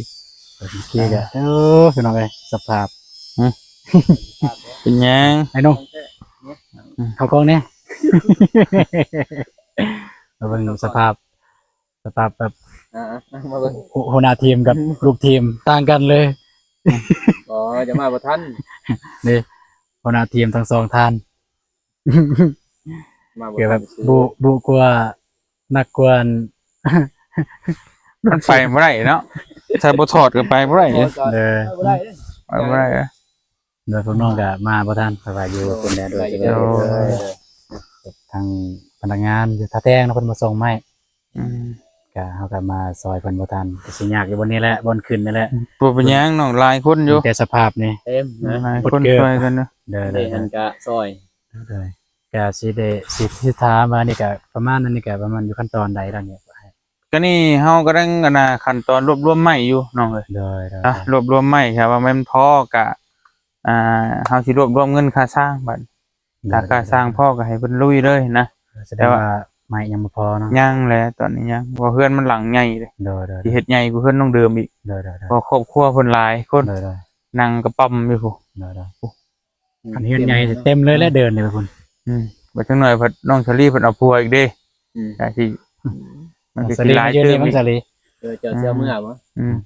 ໂອເຄ ກໍ ໂອ້ ພີ່ນ້ອງເອີຍ ສະພາບ ຫຶ ເປັນຫຍັງ ໄອ້ໜຸ່ມ ອືມ ເຂົ້າກ້ອງແດ່ ມາເບິ່ງສະພາບ ສະພາບແບບ ອ່າ ມາເບິ່ງ ຫົວ ຫົວໜ້າທີມກັບລູກທີມຕ່າງກັນເລີຍ. ອໍ ຈະມາບໍ່ທັນ ນີ້ ຫົວໜ້າທີມທັງສອງທ່ານ ມາບໍ່ທັນ ຄືແບບບຸ ບຸກວ່າ ໜັກກວ່າ ມັນໄປບໍ່ໄດ້ເນາະ ຖ້າບໍ່ຖອດກໍໄປບໍ່ໄດ້ເດ້. ເອີ ໄປບໍ່ໄດ້ເດ້ ໄປບໍ່ໄດ້ເດ້. ໂດຍ ພວກນ້ອງກໍມາບໍ່ທັນ ເພາະວ່າຢູ່ພຸ້ນແດ່. ໂດຍ ໂດຍ ໂດຍ ໂດຍ ທາງພະນັກງານຢູ່ທ່າແຕງເນາະ ເພິ່ນມາສົ່ງໄມ້ ອືມ ກະເຮົາກໍມາຊ່ອຍເພິ່ນບໍ່ທັນ ກໍຊິຍາກຢູ່ບ່ອນນີ້ແຫຼະ ບ່ອນຂຶ້ນນີ້ແຫຼະ. ບໍ່ເປັນຫຍັງນ້ອງ ຫຼາຍຄົນຢູ່ ມີແຕ່ສະພາບນີ້ ເຕັມນະ ຫຼາຍຄົນຊ່ອຍກັນເນາະ. ໂດຍ ໂດຍ ເດ້ ອັນກະຊ່ອຍ ໂດຍ ກະຊິໄດ້ ຊິ ຊິຖາມວ່ານີ້ກະປະມານນັ້ນ ນີ້ກະປະມານຢູ່ຂັ້ນຕອນໃດແລ້ວນີ້? ກະນີ້ເຮົາກຳລັງ ອັນນ່າ ຂັ້ນຕອນລວບລວມໄມ້ຢູ່ນ້ອງເອີຍ. ໂດຍ ໂດຍ ອ່ະ ລວບລວມໄມ້ ຖ້າວ່າແມ່ນພໍກະ ອ່າ ເຮົາຊິລວບລວມເງິນຄ່າສ້າງບັດ ໂດຍ ຖ້າຄ່າສ້າງພໍກໍໃຫ້ເພິ່ນລຸຍເລີຍນະ. ແຕ່ວ່າໄມ້ຍັງບໍ່ພໍເນາະ? ຍັງແຫຼະ ຕອນນີ້ຍັງ ເພາະເຮືອນມັນຫຼັງໃຫຍ່ເດ້. ໂດຍ ໂດຍ ຊິເຮັດໃຫຍ່ກວ່າເຮືອນນ້ອງເດີມອີກ. ໂດຍ ໂດຍ ໂດຍ ເພາະຄອບຄົວເພິ່ນຫຼາຍຄົນ ໂດຍ ໂດຍ ນັ່ງກະປ້ຳຢູ່ພຸ້ນ. ໂດຍ ໂດຍ ໂອ້ ຄັນເຮືອນໃຫຍ່ເຕັມເລີຍແຫຼະເດີ່ນນີ້ພຸ້ນ. ອືມ ບັດຈັກໜ້ອຍພັດນ້ອງສາລີເພິ່ນເອົາຜົວອີກເດ້. ອືມ ກະຊິ ອືມ ມັນກໍຊິຫຼາຍເຕີບອີກ. ເອີ ເຈົ້າຊິເອົາເມືອບໍ່? ອືມ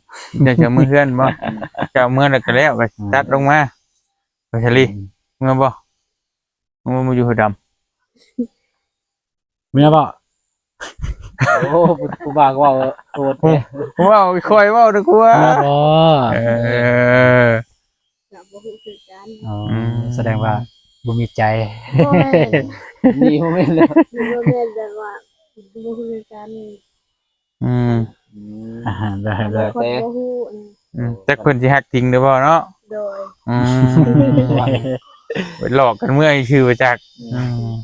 ເຈົ້າຊິເອົາເມືອເຮືອນບໍ່? ອືມ ເຈົ້າເອົາເມືອແລ້ວກໍແລ້ວ ກໍ ອືມ ຕັດລົງມາ. ນ້ອງສາລີ ອືມ ເມືອບໍ່? ເມືອບໍ່ຢູ່ຫົວດຳ? ເມືອບໍ່? ໂອ້ ຜູ້ ຜູ້ບ່າວກໍເວົ້າໂອດແທ້. ຜູ້ ຜູ້ບ່າວຄ່ອຍເວົ້າດີກວ່າ. ເມືອບໍ່? ເອີ ກໍບໍ່ຮູ້ຄືກັນ. ອໍ ອືມ ສະແດງວ່າບໍ່ມີໃຈ. ບໍ່ແມ່ນ ມີບໍ່ແມ່ນແລ້ວ ບໍ່ແມ່ນແບບວ່າບໍ່ຮູ້ຄືກັນ. ອືມ ອືມ ອ່າ ໄດ້ ໄດ້ ແຕ່ບໍ່ຮູ້. ອືມ ຈັກເພິ່ນຊິຮັກຈິງຫຼືບໍ່ເນາະ? ໂດຍ ອືມ ໄປຫຼອກກັນເມືອຊື່ບໍ່ຈັກ. ອືມ ອືມ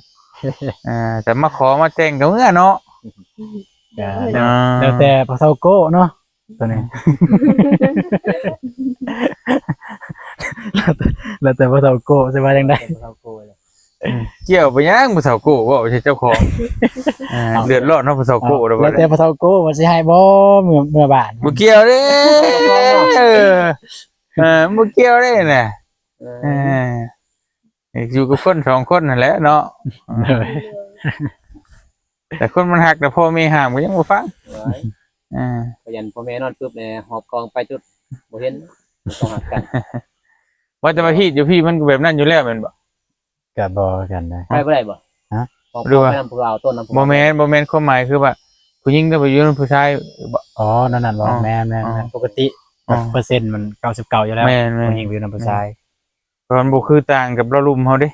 ອ່າ ແຕ່ມາຂໍມາແຕ່ງກໍເມືອເນາະ. ອືມ ກໍແລ້ວ ອ່າ ແລ້ວແຕ່ພໍ່ເຖົ້າໂກ້ເນາະ ຕົວນີ້ ແລ້ວແຕ່ ແລ້ວແຕ່ພໍ່ເຖົ້າໂກ້ຊິວ່າຈັ່ງໃດ ແລ້ວແຕ່ພໍ່ເຖົ້າໂກ້ແຫຼະ ອືມ ກ່ຽວໄປຫຍັງຜູ້ເຖົ້າໂກ້ ເວົ້າໃສ່ເຈົ້າຂອງ ເອີ ເອົາ ເດືອດຮ້ອນເນາະຜູ້ເຖົ້າໂກ້ ເອົາ ແລ້ວແຕ່ຜູ້ເຖົ້າໂກ້ວ່າຊິໃຫ້ບໍ່ ເມື່ອ ເມື່ອບ້ານ ບໍ່ກ່ຽວເດ້ ເອີ ເອີ ບໍ່ກ່ຽວເດ້ນະ ເອີ ເອີ ຢູ່ກັບຄົນສອງຄົນຫັ້ນແຫຼະເນາະ ໂດຍ ແຕ່ຄົນມັນຮັກນະ ພໍ່ແມ່ຫ້າມກໍຍັງບໍ່ຟັງ ໂອ້ຍ ເອີ ກໍຢ້ານພໍ່ແມ່ນອນປຶບແລ້ວຫອບກອງໄປຈຸດ ບໍ່ເຫັນ ຕ້ອງຮັກກັນ ວ່າແຕ່ວ່າຮີດຢູ່ພີ້ມັນກໍແບບນັ້ນຢູ່ແລ້ວແມ່ນບໍ່? ກໍບໍ່ຄືກັນນະ ໄປບໍ່ໄດ້ບໍ່? ຮະ? ເພາະ ຫຼືວ່າ ໄປນຳຜູ້ບ່າວຕົ້ນນຳຜູ້ ບໍ່ແມ່ນ ບໍ່ແມ່ນ ຄວາມໝາຍຄືວ່າ ຜູ້ຍິງຕ້ອງໄປຢູ່ນຳຜູ້ຊາຍບໍ່? ອໍ ນັ້ນໆ ບໍ່ ອໍ ແມ່ນໆ ອໍ ປົກກະຕິ ອໍ ເປີເຊັນມັນເກົ້າສິບເກົ້າຢູ່ແລ້ວ ແມ່ນໆ ຜູ້ຍິງໄປຢູ່ນຳຜູ້ຊາຍ ແມ່ນ ເພາະມັນບໍ່ຄືຕ່າງກັບລາວລຸ່ມເຮົາເດ້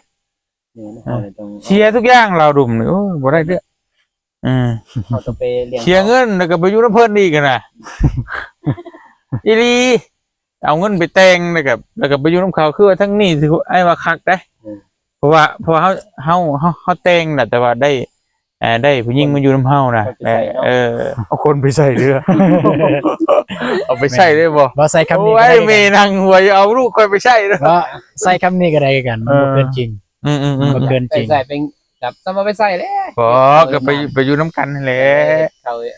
ແມ່ນ ເອີ ເຮົານີ້ຕ້ອງ ເສຍທຸກຢ່າງລາວລຸ່ມນີ້ ໂອ້ຍ ບໍ່ໄດ້ເດີ້ ອືມ ເຮົາຕ້ອງໄປລ້ຽງ ເສຍເງິນແລ້ວກໍໄປຢູ່ນຳເພິ່ນອີກຫັ້ນນະ ອີ່ຫຼີ ເອົາເງິນໄປແຕ່ງ ແລ້ວກໍ ແລ້ວກໍໄປຢູ່ນຳເຂົາ ຄືວ່າທາງນີ້ ອ້າຍວ່າຄັກເດ້ ເອີ ເພາະວ່າ ເພາະວ່າເຮົາ ເຮົາ ເຮົາ ເຮົາແຕ່ງນະ ແຕ່ວ່າໄດ້ ເອີ ໄດ້ຜູ້ຍິງມາຢູ່ນຳເຮົານະ ເອີ ເອົາຄົນໄປໃຊ້ເດີ້ ເອົາໄປໃຊ້ເລີຍບໍ່? ບໍ່ ໃຊ້ຄຳນີ້ກໍໄດ້ ໂອ້ຍ ແມ່ນັ່ງຫົວຢູ່ ເອົາລູກຂ້ອຍໄປໃຊ້ເດີ້ ບໍ່ ໃຊ້ຄຳນີ້ກໍໄດ້ຄືກັນ ມັນບໍ່ເກີນຈິງ ເອີ ອືມໆໆ ມັນບໍ່ເກີນຈິງ ໄປໃຊ້ເປັນ ກັບ ສຳມາໄປໃຊ້ແຫຼະ ບໍ່ ກໍໄປ ໄປຢູ່ນຳກັນຫັ້ນແຫຼະ ເຮັດເຂົ້າ ເອີ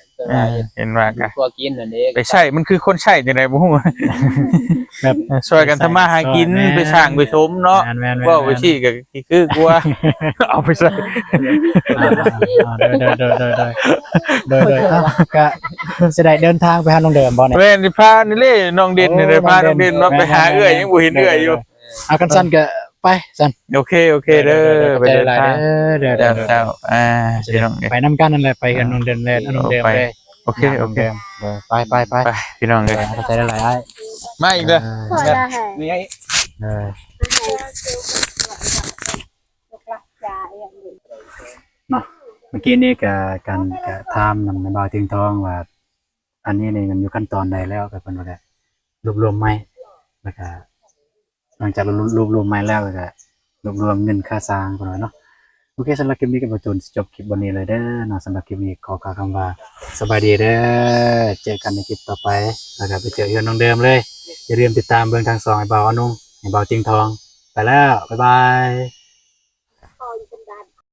ເຮັດ ເຫັນວ່າ ຢູ່ ກະ ຄົວກິນຫັ້ນເດ້ ໄປໃຊ້ ມັນຄືຄົນໃຊ້ຈັ່ງໃດບໍ່ຮູ້ ແບບ ເອີ ຊ່ອຍກັນທຳມາຫາກິນ ແມ່ນ ໄປສ້າງໄປສົມເນາະ ແມ່ນໆໆ ເວົ້າໄປຊີ້ກໍຊິຄືກວ່າ ເອົາໄປໃຊ້ ອ່າໆໆ ໂດຍໆໆ ໂດຍໆ ເອົ້າ ກະຊິໄດ້ເດີນທາງໄປຫານ້ອງເດີມບໍ່ນີ້? ແມ່ນ ຊິພານີ້ເລີຍ ນ້ອງເດັ່ນນີ້ແຫຼະ ໂອ້ ພານ້ອງເດັ່ນ ນ້ອງເດັ່ນ ເນາະ ໄປຫາເອື້ອຍ ແມ່ນໆ ຍັງບໍ່ເຫັນເອື້ອຍຢູ່ ເອີ ເອີ ເອີ ເອີ ເອີ ເອົາ ຄັນຊັ້ນກໍໄປຊັ້ນ ໂອເຄ ໂອເຄເດີ ໄປເດີນທາງ ເຈົ້າ ເຈົ້າ ອ່າ ພີ່ນ້ອງເອີຍ ໄປນຳກັນນັ້ນແຫຼະ ໄປເຮືອນນ້ອງເດີມແລ້ວ ນ້ອງເດີມເລີຍ ໂອເຄ ໂອເຄ ໄປ ໄປ ໄປ ພີ່ນ້ອງເອີຍ ຂອບໃຈຫຼາຍໆ ອ້າຍ ມາອີກເດີ ເອີ ນີ້ໄງ ເອີ ເນາະ ເມື່ອກີ້ນີ້ກະ ກັນກະຖາມນຳແມ່ບ່າວຕຽງທອງວ່າ ອັນນີ້ນີ້ມັນຢູ່ຂັ້ນຕອນໃດແລ້ວ ກໍເພິ່ນວ່າໄດ້ລວບລວມໃໝ່ ແລ້ວກະ ຫຼັງຈາກລວບ ລວບລວມໃໝ່ແລ້ວ ແລ້ວກະລວບລວມເງິນຄ່າສ້າງເພິ່ນວ່າເນາະ ໂອເຄ ສຳລັບຄລິບນີ້ກໍບໍ່ຈົນຊິຈົບຄລິບບ່ອນນີ້ເລີຍເດີເນາະ ສຳລັບຄລິບນີ້ຂໍກ່າວຄຳວ່າ ສະບາຍດີເດີ ເຈີກັນໃນຄລິບຕໍ່ໄປ ແລ້ວກໍໄປເຈີເຮືອນນ້ອງເດີມເລີຍ ຢ່າລືມຕິດຕາມເບິ່ງທາງຊ່ອງອ້າຍບ່າວອານຸ ອ້າຍບ່າວຕຽງທອງ ໄປແລ້ວ ບາຍບາຍ.